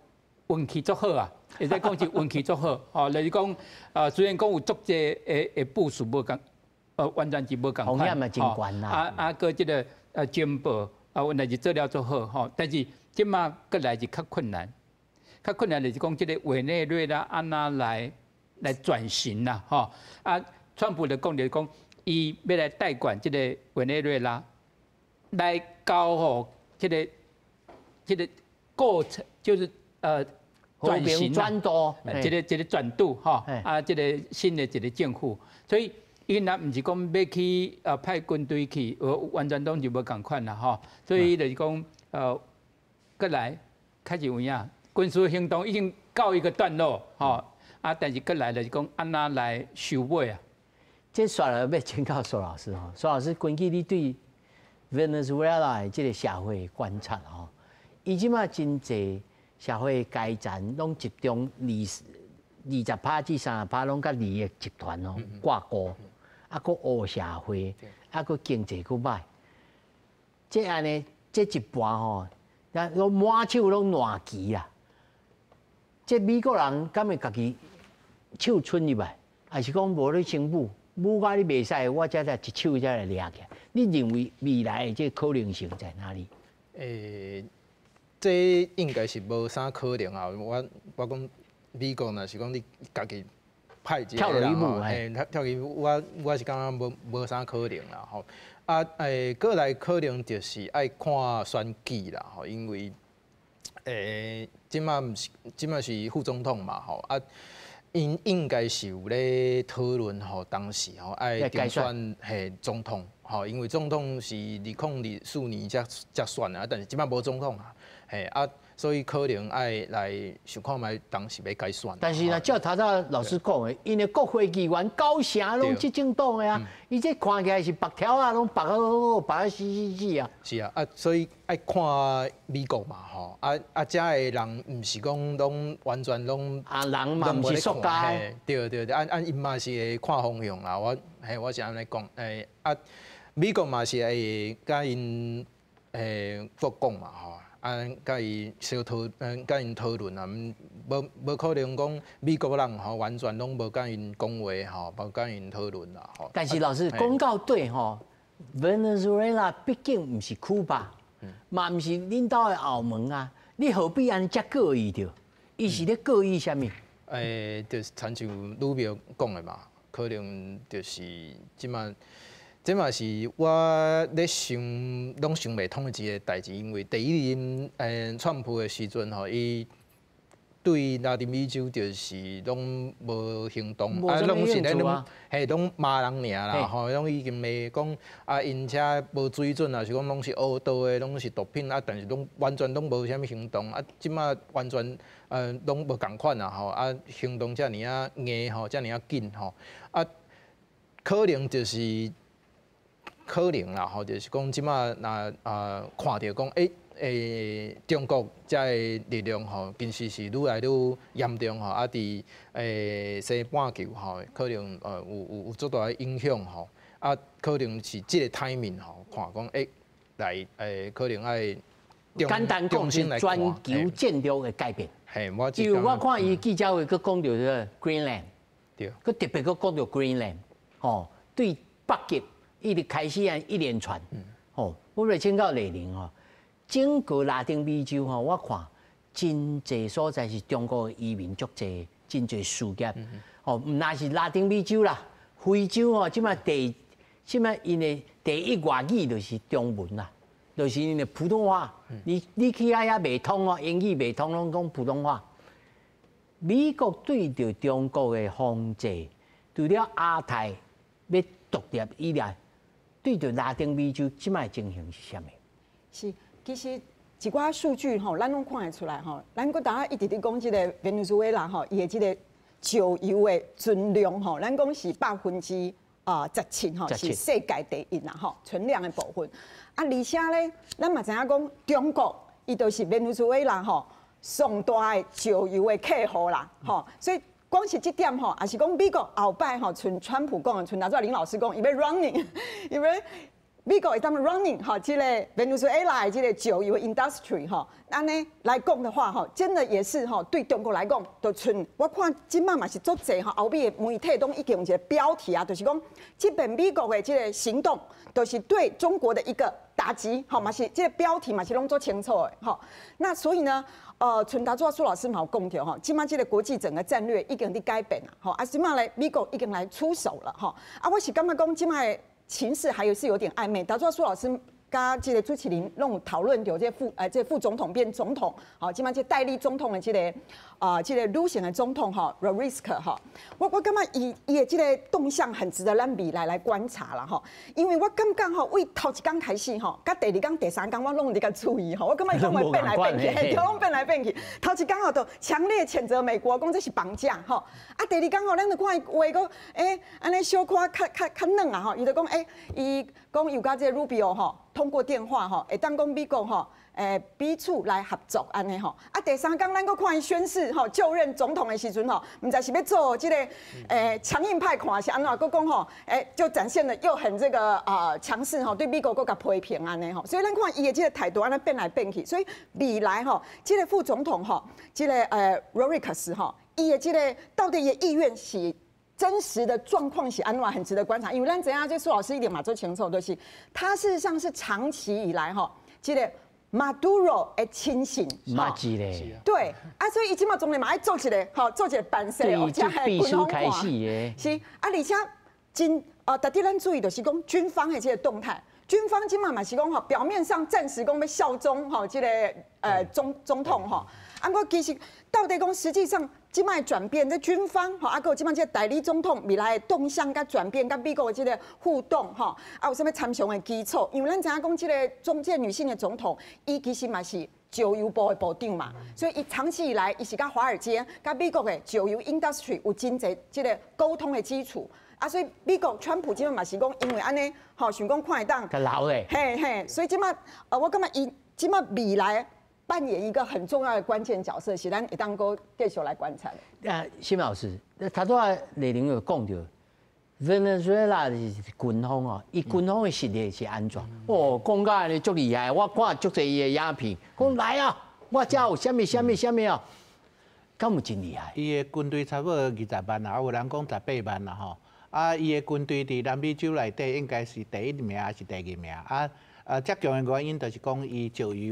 運氣足好啊，會使講是運氣足好，吼，就是講，雖然講有足濟的部署無仝，完全是無仝款，風險嘛真懸啦，啊啊，閣這個情報啊，原來是做了足好，吼，但是這馬閣來是較困難。較困難就是講，這個委內瑞拉按怎來轉型啦，吼啊，川普就講就是講，伊欲來代管這個委內瑞拉，來交予這個過程，就是轉型轉渡，這個轉渡吼，啊，這個新的一個政府，所以伊若毋是講欲去派軍隊去，完全攏是無仝款啦，吼，所以就是講閣來開始有影。軍事行動已經告一個段落，吼啊！但是閣來就是講按怎來收尾啊？這煞來欲請教蘇老師吼，蘇老師根據你對 Venezuela 的這個社會觀察吼，伊這馬真濟社會階層攏集中20%至30%攏佮利益集團哦掛鈎，啊，閣烏社會，啊，閣經濟閣歹，這按呢，這一盤吼，那攏滿手攏爛棋啊！這美國人敢會家己手伸入來，還是講無你先舞，舞甲你袂使，我才來一手才來掠起來。你認為未來的這個可能性在哪裡？欸，這應該是無啥可能啊！我講美國若是講你家己派一個人吼，欸，跳去舞，我是感覺無啥可能啦吼。啊，欸，閣來可能就是愛看選舉啦吼，因為欸，這馬毋是這馬是副總統嘛吼啊，𪜶應該是有咧討論吼，當時吼愛競選嘿總統吼，因為總統是2024年才選啊，但是這馬無總統啊，嘿啊，所以可能愛來想看覓當時欲改選。但是呢，照頭拄老師講的，𪜶的國會議員九成攏執政黨的啊，伊這看起來是白條仔，攏白到白到死死死啊。是啊，啊，所以愛看美國嘛，吼，啊啊，遮的人毋是講攏完全攏啊，人嘛毋是塑膠。對對對，啊啊，𪜶嘛是會看方向啦。我嘿，我是按呢講，啊，美國嘛是會佮𪜶國講嘛，吼。啊，佮伊相討，佮𪜶討論啊，無無可能講美國人吼完全攏無佮𪜶講話吼，無佮𪜶討論啦吼。但是老師講到底吼，Venezuela 畢竟毋是古巴，嘛毋是恁兜的後門啊，你何必按呢遮過意著？伊是咧過意啥物？就是親像呂苗講的嘛，可能就是這馬。這嘛是我咧想，攏想袂通的一個代誌，因為第一任川普的時陣吼，伊對拉丁美洲就是攏無行動，啊，攏是咧攏嘿攏罵人爾啦，吼，攏已經罵講啊，𪜶車無水準啊，是講攏是烏道的，攏是毒品啊，但是攏完全攏無啥物行動，啊，這馬完全攏無仝款啊，吼，啊，行動遮爾仔硬吼，遮爾仔緊吼，啊，可能就是。可能啦，吼，就是講這馬若啊看著講，中國遮的力量吼，其實是愈來愈嚴重吼，啊，佇西半球吼，可能有足大的影響吼，啊，可能是這個 timing 吼，看講來可能愛簡單講是全球戰略的改變。嘿，我因為我看伊記者會閣講著這個 Greenland，閣特別閣講著 Greenland，吼，對北極。伊就開始按一連串，吼，我來請教麗玲吼，整個拉丁美洲吼，我看真濟所在是中國的移民足濟，真濟事業，吼，毋但是拉丁美洲啦，非洲吼，這馬第，這馬𪜶的第一外語就是中文啦，就是𪜶的普通話。你去遐遐袂通哦，英語袂通，攏講普通話。美國對著中國的防制，除了亞太欲獨立以外，對著拉丁美洲這擺情形是啥物？是，其實一寡數據吼，咱攏看會出來吼。咱閣大家一直佇講這個 Venezuela 吼，伊的這個石油的存量吼，咱講是17%吼，是世界第一啦吼，存量的部分。啊，而且咧，咱嘛知影講中國，伊就是 Venezuela 吼上大的石油的客戶啦，吼，所以。光是這點吼，也是講美國後擺吼，像川普講的，像頭拄仔林老師講，伊欲 running，因為美國會當 running 吼，這個 Venezuela 的這個石油 industry 吼，按呢來講的話吼，真的也是吼，對中國來講，就像我看這馬嘛是足濟吼，歐美的媒體攏已經有一個標題啊，就是講這邊美國的這個行動，就是對中國的一個打擊，吼嘛是這個標題嘛是攏足清楚的，吼。那所以呢，像頭拄仔蘇老師嘛有講著吼，這馬這個國際整個戰略已經佇改變啦，吼啊，這馬咧美國已經來出手了，吼啊，我是感覺講這馬的情勢還有是有點曖昧。頭拄仔蘇老師佮這個主持人攏有討論著這副總統變總統，吼，這馬這代理總統的這個啊，這個女性的總統吼，Rodriguez 吼，我感覺伊的這個動向很值得咱未來來觀察啦吼，因為我感覺吼，為頭一工開始吼，佮第二工、第三工我攏有佇共注意吼，我感覺伊攏會變來變去，嘿，攏變來變去。頭一工吼就強烈譴責美國，講這是綁架吼，啊，第二工吼，咱就看伊話閣，按呢小可較較較軟啊吼，伊就講伊講有佮這個 Rubio 吼通過電話吼，會當講美國吼，彼此來合作按呢吼，啊，第三工咱閣看伊宣誓吼就任總統的時陣吼，毋知是欲做這個強硬派看是按怎，閣講吼，就展現得又很這個啊強勢吼，對美國閣共批評按呢吼，所以咱看伊的這個態度按呢變來變去，所以未來吼，這個副總統吼，這個Rodriguez 吼，伊的這個到底伊的意願是？真實的狀況是按怎，很值得觀察，因為咱知影這蘇老師一定嘛足清楚，就是他事實上是長期以來吼，這個馬杜羅的親信，馬吉咧，對，啊，所以伊這馬總理嘛愛做一個，吼，做一個辦事哦，才會軍方開始的，是啊，而且真啊，特別咱注意就是講軍方的這個動態，軍方這馬嘛是講吼，表面上暫時講欲效忠吼，這個總統吼，啊，毋過其實到底講實際上。這擺轉變，這軍方吼，啊，閣有這擺這個代理總統未來的動向佮轉變，佮美國的這個互動吼，啊，有啥物參詳的基礎？因為咱知影講這個中這個女性的總統，伊其實嘛是石油部的部長嘛，所以伊長期以來，伊是佮華爾街、佮美國的石油 industry 有真濟這个溝通的基礎。啊，所以美國川普這擺嘛是講，因為按呢，吼，想講看會當，較老咧，嘿嘿，所以這擺，我感覺伊這擺未來扮演一個很重要的關鍵角色，是咱會當閣繼續來觀察的。啊，沈老師，頭拄仔麗玲有講著，Venezuela 是軍方哦，伊軍方的實力是按怎？哦，講甲按呢足厲害，我看足濟伊的影片，講來啊，我遮有啥物啥物啥物哦，敢有真厲害？伊的軍隊差不多20萬啊，有人講18萬啦吼。啊，伊的軍隊佇南美洲內底應該是第一名還是第二名？啊，遮強的原因就是講伊石油予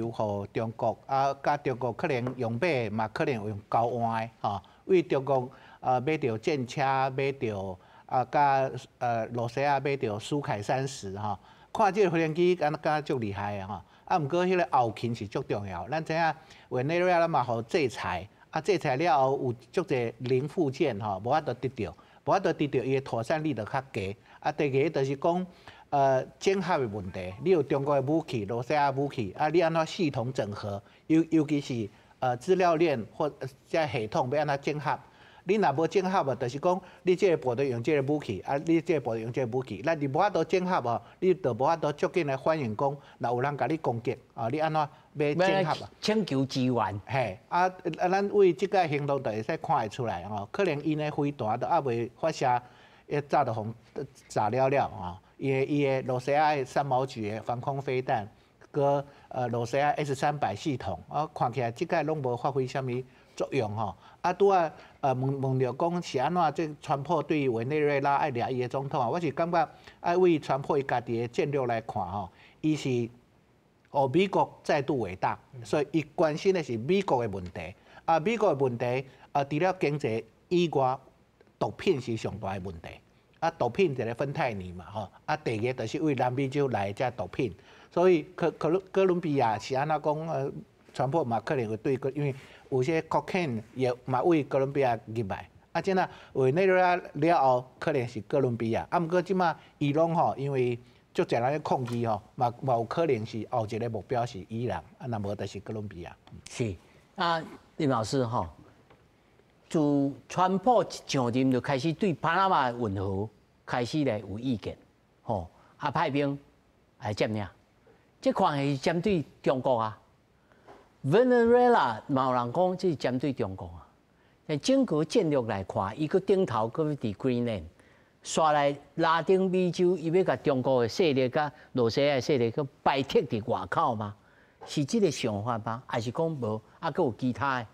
中國，啊，佮中國可能用買嘛，可能用交換的吼。為中國買著戰車，買著啊，佮羅西亞買著蘇凱30吼。看這个飛行機敢若敢足厲害的吼。啊，毋過彼个後勤是足重要。咱知影委內瑞拉嘛予制裁，啊，制裁了後有足濟零附件吼，無法度得著。無法度得著伊的妥善率就較低。啊，第二个就是講，整合的問題，你有中國的武器、羅西亞武器，啊，你按怎系統整合？尤其是資料鏈或這系統欲按怎整合？你若無整合啊，就是講你這个部隊用這个武器，啊，你這个部隊用這个武器，咱你無法度整合哦，你就無法度足緊來反應講，若有人共你攻擊，啊，你按怎欲整合啊？請求支援。嘿，啊啊，咱為這个行動就會使看會出來吼，可能𪜶的飛彈都猶未發射，一早就予炸了了吼。伊的羅西亞的三毛櫸的防空飛彈，閣羅西亞 S-300系統，啊，看起來這擺攏無發揮啥物作用吼。啊，拄仔問問著講是按怎這川普對委內瑞拉愛掠伊的總統啊，我是感覺愛為川普伊家己的戰略來看吼，伊是哦美國再度偉大，所以伊關心的是美國的問題。啊，美國的問題啊，除了經濟以外，毒品是上大的問題。啊，毒品一个芬太尼嘛吼，啊，第二个就是為南美洲來的這毒品，所以哥倫比亞是按怎講？川普嘛可能會對，因為有些 cocaine 也嘛為哥倫比亞入來，啊，這若委內瑞拉了後，可能是哥倫比亞，啊，毋過這馬伊朗吼，因為足濟人咧抗議吼，嘛嘛有可能是後一个目標是伊朗，啊，若無就是哥倫比亞。是啊，林老師吼，自川普一上任就開始對巴拿馬運河開始來有意見，吼，啊派兵來佔領，這款是針對中國啊。Venezuela 嘛有人講這是針對中國啊。但整個戰略來看，伊閣頂頭閣佇 Greenland，紲來拉丁美洲，伊欲共中國的勢力佮羅西亞的勢力閣排斥佇外口嗎？是這个想法嗎？還是講無？啊，閣有其他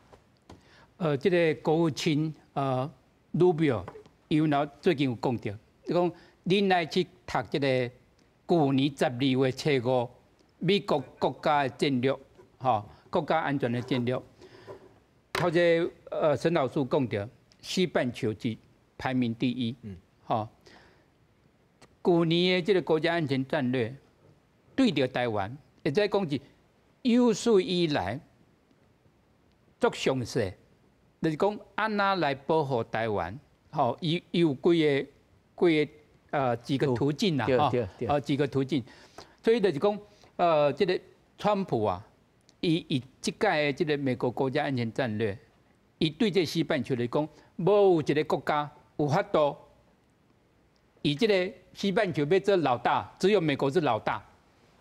的？這个國務卿魯比奧，伊有最近有講著，伊講恁來去讀這个舊年12月初5，美國國家的戰略，吼，國家安全的戰略。頭一沈老師講著，西半球是排名第一，吼。舊年的這个國家安全戰略對著台灣，會使講是有史以來足詳細，就是講按怎來保護台灣，吼，伊有幾个幾個途徑啦，吼，幾個途徑，所以就是講，這个川普啊，伊這擺的這个美國國家安全戰略，伊對這西半球來講，無有一个國家有法度，以這个西半球欲做老大，只有美國是老大，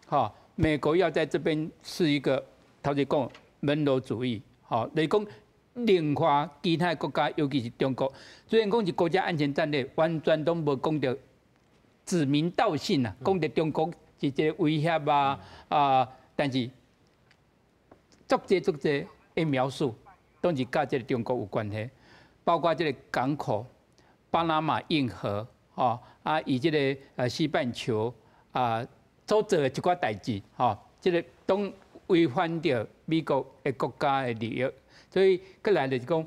吼，美國要在這邊是一個，頭先講門羅主義，吼，來講另外其他國家，尤其是中國，雖然講是國家安全戰略，完全攏無講著指名道姓啊，講著中國是一个威脅啊啊，但是足濟足濟的描述，攏是佮這个中國有關係，包括這个港口、巴拿馬運河，吼啊，伊這个西半球啊所做的一寡代誌，吼，這个攏違反著美國的國家的利益，所以過來就是講，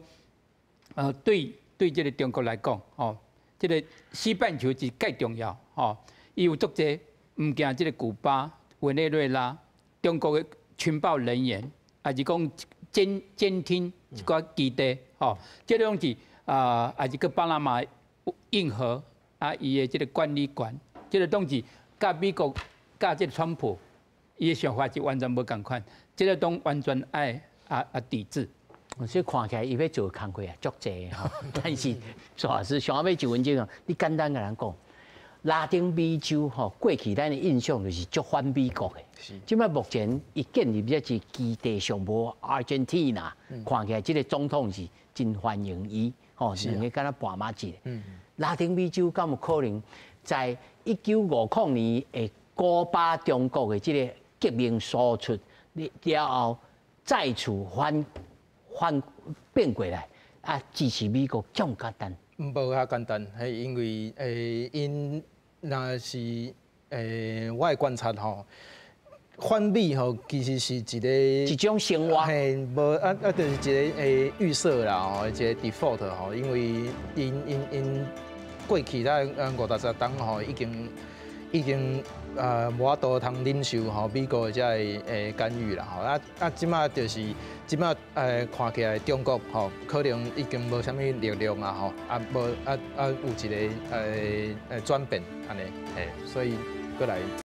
對這个中國來講，吼，這个西半球是蓋重要，吼，伊有足濟毋驚這个古巴、委內瑞拉、中國的情報人員，抑是講監聽一寡基地，吼，這種是啊，抑是閣巴拿馬運河啊，伊的這个管理權，這个攏是佮美國佮這个川普伊的想法是完全無仝款，這个攏完全愛抵制。所以看起來伊欲做工課啊，足濟吼。但是朱老師上後尾一分鐘啊，你簡單共咱講，拉丁美洲吼，過去咱的印象就是足反美國的。這擺目前伊建立這一基地上無 Argentina，看起來這个總統是真歡迎伊，吼，兩个敢若盤馬一。拉丁美洲敢有可能在1950年的古巴中國的這个革命輸出了後，再次反變過來啊，支持美國這麼簡單？無遐簡單，係因為𪜶若是我的觀察吼，反美吼其實是一個一種生活，嘿，無啊啊，就是一个預設啦吼，一个 default 吼，因為𪜶過去咱50年吼已經無法度通忍受吼美國的這个干預啦吼，啊這擺就是這擺看起來中國吼可能已經無啥物力量啊吼，啊無啊啊有一个轉變按呢，嘿，所以閣來。